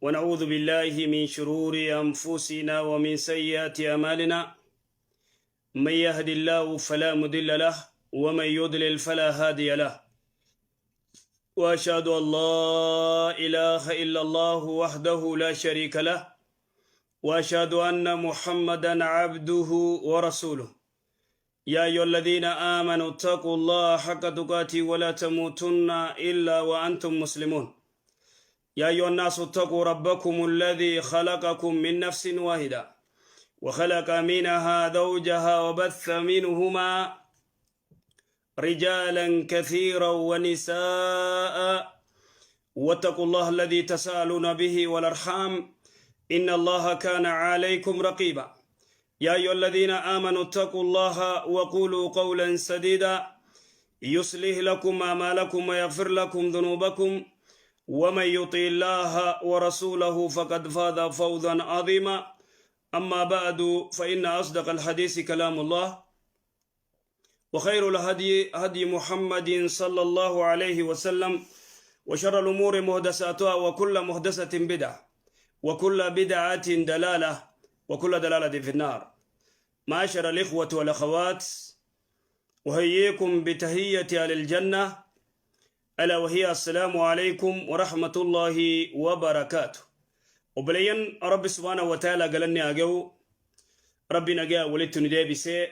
ونعوذ بالله من شرور أنفسنا ومن سيئات أعمالنا. من يهد الله فلا مضل له ومن يضلل فلا هادي له. وأشهد أن لا إله إلا الله وحده لا شريك له وأشهد أن محمدا عبده ورسوله. يا أيها الذين آمنوا اتقوا الله حق تقاته ولا تموتن إلا وأنتم مسلمون. يا أيها الناس اتقوا ربكم الذي خلقكم من نفس واحدة وخلق منها زوجها وبث منهما رجالا كثيرا ونساء، واتقوا الله الذي تساءلون به والأرحام إن الله كان عليكم رقيبا. يا أيها الذين آمنوا اتقوا الله وقولوا قولا سديدا يصلح لكم أعمالكم ويغفر لكم ذنوبكم، ومن يطع الله ورسوله فقد فاز فوزا عظيما. أما بعد، فإن أصدق الحديث كلام الله، وخير الهدي هدي محمد صلى الله عليه وسلم، وشر الأمور محدثاتها، وكل محدثة بدعة، وكل بدعة دلالة، وكل دلالة في النار. معاشر الإخوة والأخوات، أحييكم بتحية أهل الجنة، ألا وهي السلام عليكم ورحمة الله وبركاته. Obboleeyyan Rabbi subhaanahu wa ta'ala galanni haa ga'u. Rabbi nagaa walitti nu deebisee.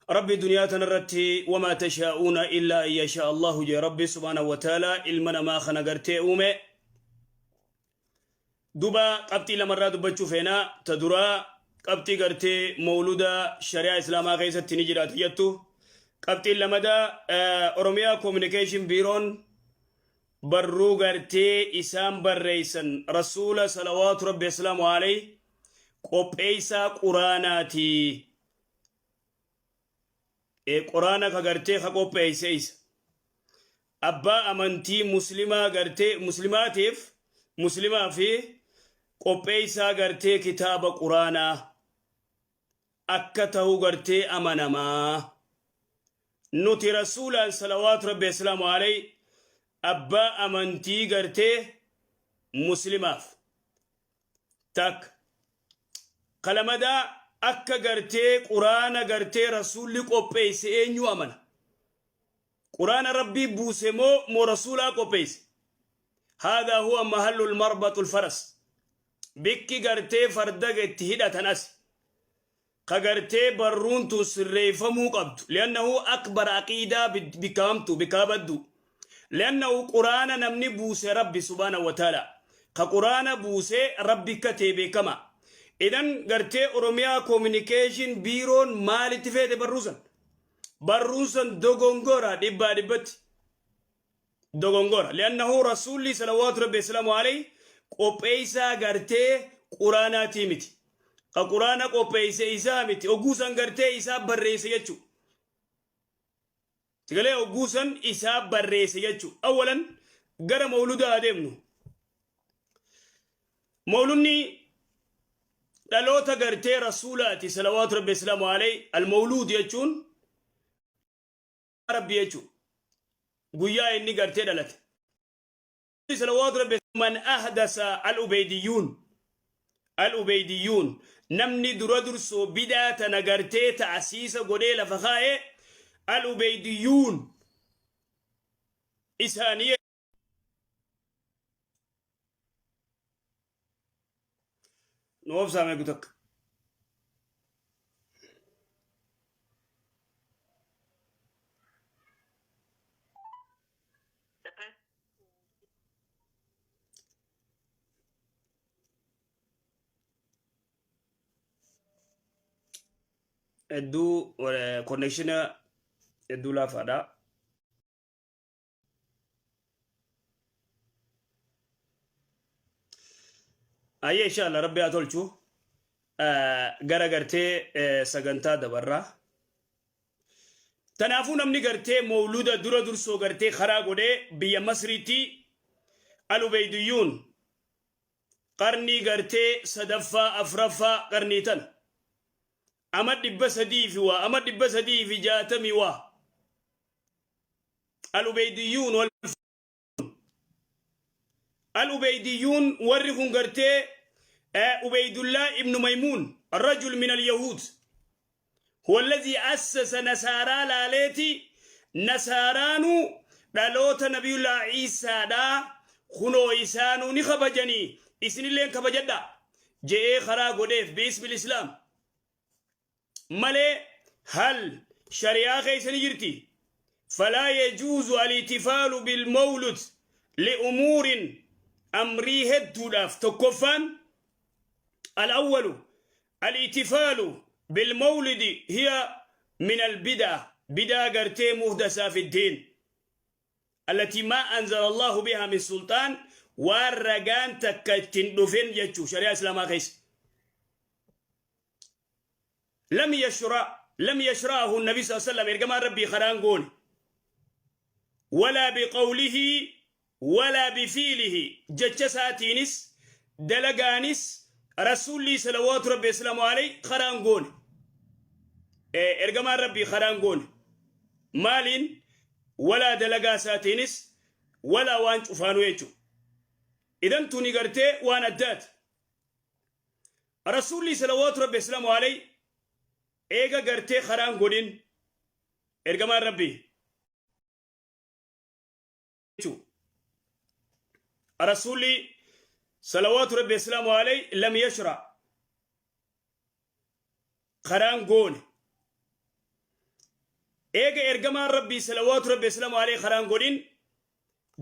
Rabbi duniyaa tanarratti wamaa tashaa'uuna illaa an yashaa Allahu jee. Rabbi subhaanahu wa ta'ala ilma namaa kana gartee uume. Duba qabxii lamarraa dubbachuu feenaa. Ta duraa qabxii gartee mawluda shari'aa islaamaa keessatti ni jiraata jettu. Qabxiin lamadaa Oromiyaa Communication Biiroon barruu gartee isaan barreessan Rasuula salawaatu Rabbi aslaamu alayhi qopheessaa Quraanaati. Quraana ka gartee ka qopheesse isa. Abbaa amantii muslimaa gartee muslimaatiif muslimaa fi qopheessaa gartee kitaaba Quraanaa akka ta'u gartee amanamaa. Nuti Rasuulaan salawaatu Rabbi aslaamu alayhi abbaa amantii gartee muslimaaf. Takka. Kalamadaa akka gartee Quraana gartee Rasuulli qopheesse eenyu amana? Quraana Rabbii buuse moo Rasuulaa qopheesse? Haadhaa huwa mahallul marbaxul faras. Bikki gartee farda itti hidhatan asi. Ka gartee barruun tun sirreeffamuu qabdu. Li'annahu akbar aqiidaa bikka hamtu bikka baddu. Li'annahu Quraana namni buuse Rabbi subhaanahu wa ta'ala. Ka Quraana buuse Rabbi akka ta'e beekama. Idan gartee Oromiyaa Communication Biiroon maalitti feete barruu san? Barruun san dogongora dhibbaa dhibbatti. Dogongora. Li'annahu Rasuulli salawaatu Rabbi islaamu alayhi qopheessaa gartee Quraanaatii miti. Ka Quraana qopheesse isaa miti. Oguu san gartee isaa barreesse jechuudha. Sagalee oguu san isaa barreesse jechuudha. Awwalan gara mawludaa adeemnu. Mawludni dhaloota gartee Rasuulaati salawaatu Rabbi islaamu alayhi. Al-mawluud jechuun Rabbi jechuudha. Guyyaa inni gartee dhalate. Salawaatu Rabbi man ahdasa al-ubeydiyyuun. Al-ubeydiyyuun namni dura dursoo bidaa tana gartee ta'asiisa godhee lafa kaa'e al-ubeydiyyuun isaanii. Nu obsaa meeku takka. Hedduu connectiona hedduu laafaadha. Ayyee, inshallah Rabbi haa tolchu. Gara gartee sagantaa dabarraa. Tanaafuu namni gartee mawluda dura dursoo gartee karaa godhee biyya Masriitti Alubeydiyyuun qarnii gartee sadaffaa afraffaa qarnii tana ama 300 fi waa ama 360 waa Alubeydiyyuun wal Al-Ubeydiyyuun warri kun gartee Ubeydullaa ibnu Maymuun rajul min al-Yahuud huwa alladhii assasa nasaaraa laaleeti nasaaraanuu dhaloota nabiyullaa Iisaadhaa kunoo isaanuu ni kabajanii isinilleen kabajadhaa je'ee karaa godheef biismil islaam malee hal shari'aa keessa ni jirti falaa yajuuzu al-ihtifaalu bil-mawlud li'umuurin amrii hedduudhaaf tokkoffaan al-awwalu al-ihtifaalu bil-mawlidi hiya min al-bid'a bid'aa gartee muhdasaa fi diin allatii maa anzala Allahu bihaa min sulxaan waan ragaan takka ittiin dhufin jechuu shari'aa islaamaa keessa lam yashra lam yashra'ahu nabi sallallahu alaihi wasallam ergamaan rabbii karaan goone walaa biqawlihi walaa bifiilihi jecha isaatiinis dalagaanis rasuullii salawaatu rabbi islaamu alayhi karaan goone ergamaan rabbii karaan goone maaliin walaa dalagaa isaatiinis walaa waan cufaanuu jechuudha idan tuni gartee waan addaati Rasuulli salawaatu rabbi islaamu alayhi eega gartee karaan godhin ergamaan rabbii jechuu rasuulli salawaatu rabbi islaamu alayhi lam yashra karaan goone eega ergamaan rabbii salawaatu rabbi islaamu alayhi karaan godhin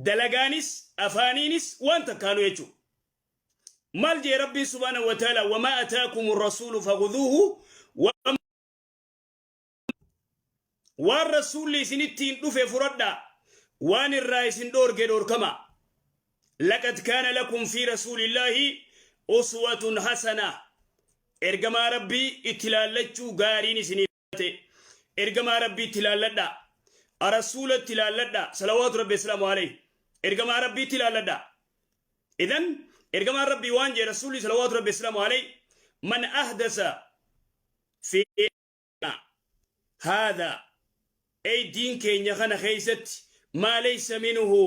dalagaanis afaaniinis waan takkaanu jechuu maal jee rabbiin subhaanahu wa ta'ala wamaa ataakum rasuulu fakhudhuuhu waan rasuulli isinittiin dhufe fudhadhaa waan irraa isin dhoorge dhoorkama laqad kaana lakum fi rasuulillaahi uswatun hasana ergamaa rabbii itti ilaallachuu gaariin isinii ta'e ergamaa rabbii itti ilaalladhaa rasuula itti ilaalladhaa salawaatu rabbi islaamu alayhi ergamaa rabbii itti ilaalladhaa idan ergamaan rabbii waan jee rasuulli salawaatu rabbi islaamu alayhi man ahdasa fi haadha ey diin keenya kana keeysatti maa laysa minhu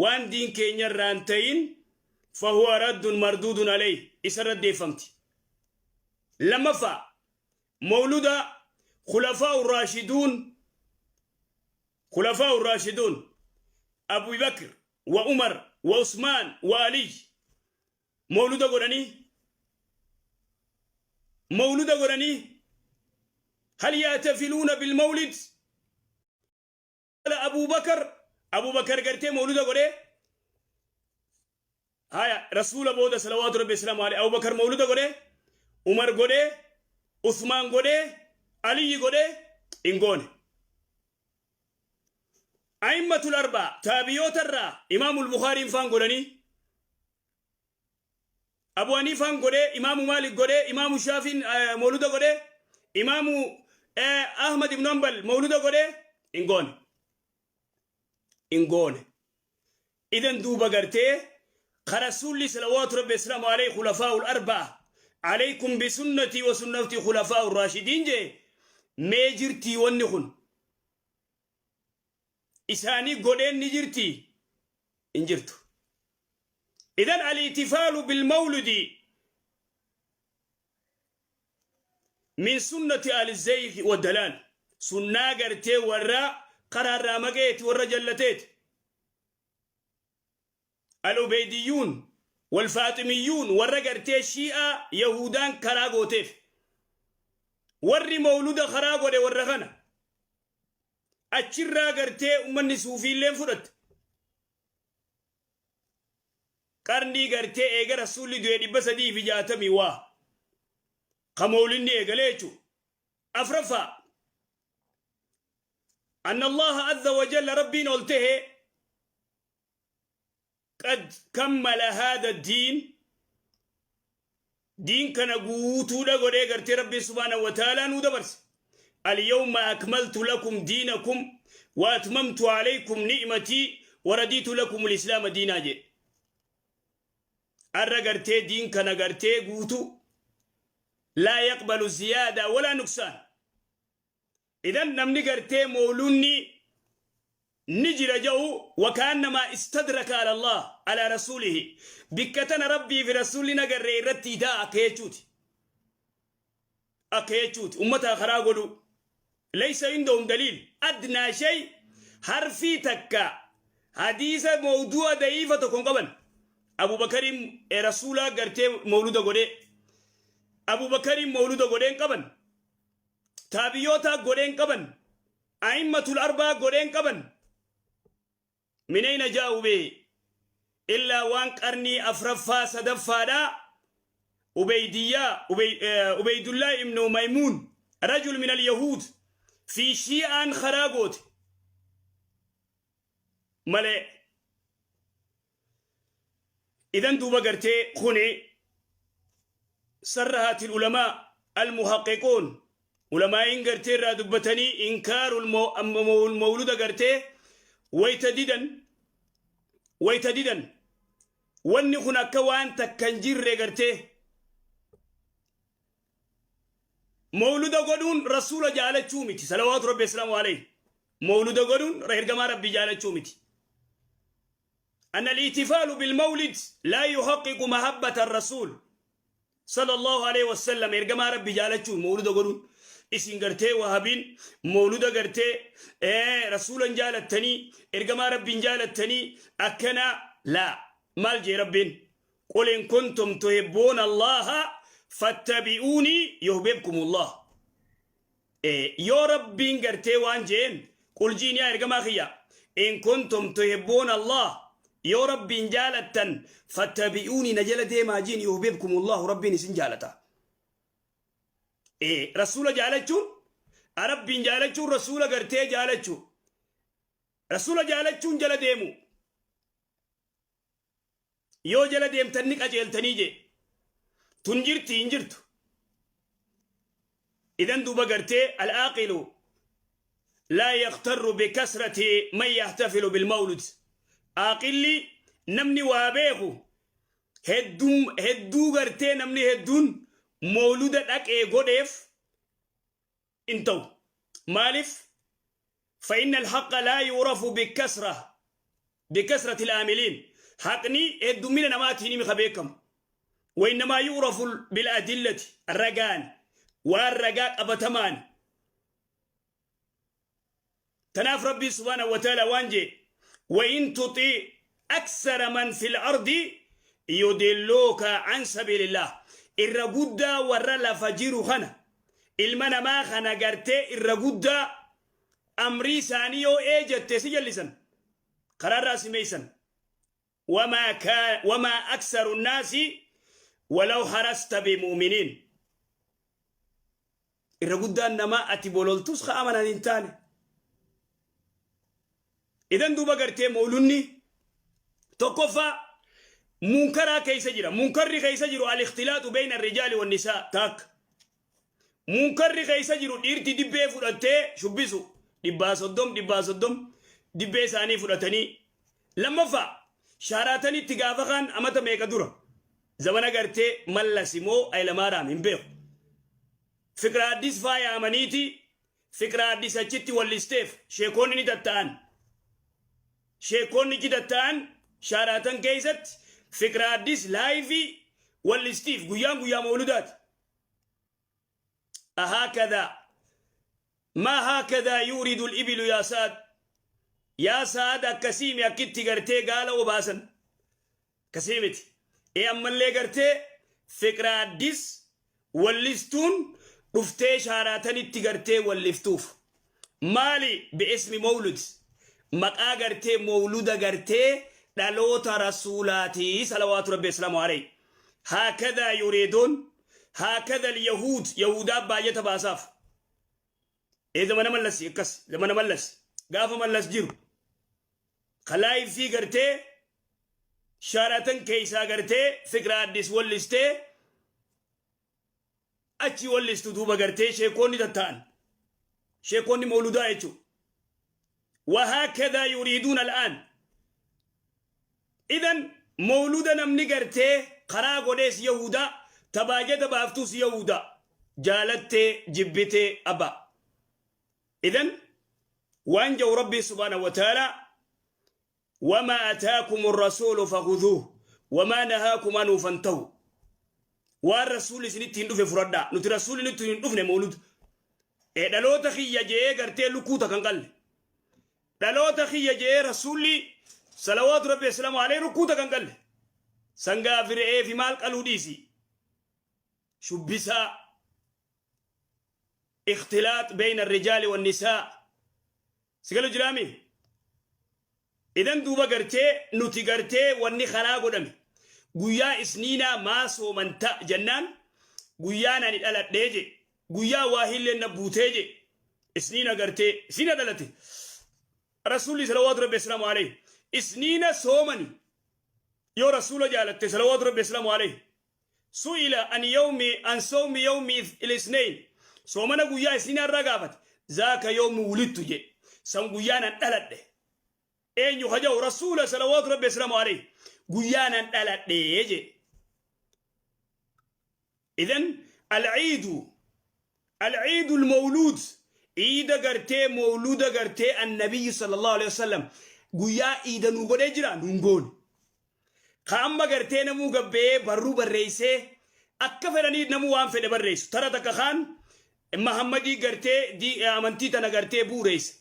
waan diin keenya irraa hin ta'in fahuwa raddun marduudun alayhi isa irra deeffamti lammaffaa mawluda khulafaa'u raashiduun khulafaa'u raashiduun abu bakr wa umar wa usmaan wa aliy mawluda godhanii mawluda godhanii hal yahtafiluuna bilmawlid abu bakar abu bakar gartee mawluda godhee haya rasuula booda salawaatu rabbi islaamu alayhi abu bakar mawluda godhee umar godhee usmaan godhee aliyyi godhee hin goone a'immatul arbaa taabiyoota irraa imaamul bukaariin faan godhanii Abu Haniifaan godhee, Imaamu Maalik godhee, Imaamu Shaafiin mawluda godhee, Imaamu Ahmad ibn Hanbal mawluda godhee hin goone. Hin goone. Idan duuba gartee ka Rasuulli salawaatu rabbi islaamu alayhi khulafaa'ul arba'a alaykum bisunnatii wa sunnati khulafaa'ur raashidiin jee mee jirtii wanni kun isaanii godheen ni jirtii hin jirtu. Idan al-ihtifaalu bil-mawludi min sunnati ahli zayg wa dalaal sunnaa gartee warra karaarraa maqeeti warra jallateeti. Al-Ubeydiyyuun wal-Faaximiyyuun warra gartee Shii'aa Yahuudaan karaa gooteef. Warri mawluda karaa godhe warra kana. Achirraa gartee ummanni suufiilleen fudhatte. Qarnii gartee eega rasuulli du'e 360 waa. Ka mawlinni eegalee jechuudha. Afraffaa. Anna Allaha azza wa jalla rabbiin ol tahe qad kammala haadha diin diin kana guutuudha godhee gartee rabbiin subhaanahu wa ta'aalaa nuu dabarse alyawma akmaltu lakum diinakum wa atmamtu alaykum ni'matii wa radiitu lakum alislaama diinaa jedhe arra gartee diin kana gartee guutuu laa yaqbalu ziyaada walaa nuqsaan idan namni gartee mawlunni Ni jira ja'u wakaannamaa istadraka ala Allah ala rasuulihi bikka tana Rabbii fi rasuulli nagarree irratti idaa akka jechuuti. Akka jechuuti ummataa karaa godhuu. Laysa indahum daliil adnaa shay harfii takka hadiisa mawdu'a da'iifa tokko hin qaban. Abubakariin rasuulaa gartee mawluda godhee Abubakariin mawluda godhee hin qaban. Taabiyootaa godhee hin qaban. A'immatul arbaa godhee hin qaban. Min ayna jaa'u bihi illaa waan qarnii afraffaa sadaffaadha Ubeydiyyaa Ubeydullaa ibnu Maymuun rajul min al-yahuud fi shii'aan karaa goote malee. Idan duuba gartee kuni sarrahatil ulamaa almuhaqqiquun ulamaa'iin gartee irraa dubbatanii inkaarul mawluda gartee wayta didan wayta didan wanni kun akka waan takka hin jirre gartee mawluda godhuun rasuula jaalachuu miti salawaatu rabbi islaamu alayhi mawluda godhuun ergamaa rabbii jaalachuu miti. أن الاحتفال بالمولد لا يحقق محبة الرسول صلى الله عليه وسلم. Ergamaa rabbi jaalachuu mawluda godhuun isin gartee wahabiin mawluda gartee rasuulan jaalattanii ergamaa rabbiin jaalattanii akkana laa maal jee rabbiin? قل إن كنتم تحبون الله فاتبعوني يحببكم الله. Yoo rabbiin gartee waan jeen قل jiin yaa ergamaa kiyya إن كنتم تحبون الله yoo rabbiin jaalattan فاتبعوني na jala deemaa jiin يحببكم الله rabbiin isin jaalata. Rasuula jaalachuun rabbiin jaalachuun rasuula gartee jaalachuu rasuula jaalachuun jala deemu yoo jala deemtan ni qajeeltanii jee tun jirti hin jirtu. Idan duuba gartee العاقل لا يغتر بكثرة من يحتفل بالمولد. Aaqilli namni waa beeku hedduu gartee namni hedduun mawluda dhaqee godheef in ta'u. Maaliif? فإن الحق لا يعرف بكثرة العاملين. Haqni heddumina namaatiin himi beekamu وإنما يعرف بالأدلة ragaan waan ragaa qabatamaan. Tanaaf rabbii سبحانه وتعالى waan jee وإن تطع أكثر من في الأرض يضلوك عن سبيل الله. Irra guddaa warra lafa jiru kana ilma namaa kana gartee irra guddaa amrii isaanii yoo ee jette si jallisan karaarraa si meeysan. وما كان وما أكثر الناس ولو حرصت بمؤمنين. Irra guddaan namaa ati bololtus ka amanan hin taane. Idan duuba gartee mawlunni tokkoffaa munkaraa keessa jira. Munkarri keessa jiru الاختلاط بين الرجال والنساء taak munkarri keessa jiru dhiirti dibbee fudhattee shubbisu 130 130 dibbee isaanii fudhatanii. Lammaffaa shaaraatanitti gaafa kaan amata meeqa dura zamana gartee Mallas immoo Hayilamaaraam hin beeku Fiqira Addis faayamaniiti. Fiqira Addis achitti wallisteef sheekonni ni tatta'an sheekonni tatta'an shaaraatan keessatti Fiqira Addis live wallistiif guyyaan guyyaa mawludaati. أهكذا ما هكذا يورد الإبل يا ساد يا ساد akkasiimi akkitti gartee gaala obaasan kasiimiti ee ammallee gartee Fiqira Addis wallistuun dhuftee shaaraatanitti gartee walliftuuf maali? باسم مولد maqaa gartee mawluda gartee dhaloota rasuulaatii صلوات ربي وسلامه عليه. هكذا يريدون هكذا اليهود yahudaa baay'ata baasaaf ee zamana Mallas akkas zamana Mallas gaafa Mallas jiru kalaayifii gartee shaaratan keeysaa gartee Fiqira Addis wallistee achi wallistu duuba gartee sheekonni tatta'an sheekonni mawludaa jechuudha. وهكذا يريدون الآن. إذن مولود namni gartee karaa godhees yahudaa tabaajata baaftus yahudaa jaalattee jibbitee abba. إذن Waan ja'u Rabbii subhaanahu wa ta'aalaa: wamaa ataakumu rasuulu fakhuduuh wamaa nahaakum anhu fantahu. Waan rasuulli isinitti hin dhufe fudhadhaa. Nuti rasuulli nutti hin dhufne mawluda. Ee, dhaloota kiyya je'ee gartee lukkuu takka hin qalle. Dhaloota kiyya je'ee rasuulli salawaatu rabbi wasalaamu alayhi lukkuu takka hin qalle. Sangaa fi re'ee fi maal qaluu dhiisi. Shubbisaa. Ikhtilaax beeyna rijaali wan nisaa. Sigalu jiraami? Idan duuba gartee nuti gartee wanni karaa godhame guyyaa isniinaa maa soomanta jennaan, guyyaan ani dhaladhee je, guyyaa waahilleen na buutee je. Isniina gartee isniina dhalate rasuulli salawaatu rabbi wasalaamu alayhi. Isniina soomani yoo rasuula jaalatte salawaatu rabbi wasalaamu alayhi. Su'ila an yawmi an sawmi yawmi al-isnayn, soomana guyyaa isniinaa irraa gaafate. Zaaka yawmi wulidtu je, san guyyaan an dhaladhe. Eenyu ka ja'u? Rasuula salawaatu rabbi wasalaamu alayhi. Guyyaan an dhaladhe je. Idan alciidu, alciidu almawluud, iida gartee mawluuda gartee annabiyyi sallallahu alaihi wasallam guyyaa iida nuu godhee jira, nuun goone. Ka amma gartee namuu gabbe'ee barruu barreessee akka fedhanii namuu waan fedhe barreessu. Tara takka kaan Mahammadii gartee amantii tana gartee bu'ureesse.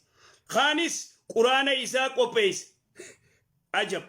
Kaanis quraana isaa qopheesse. Ajab.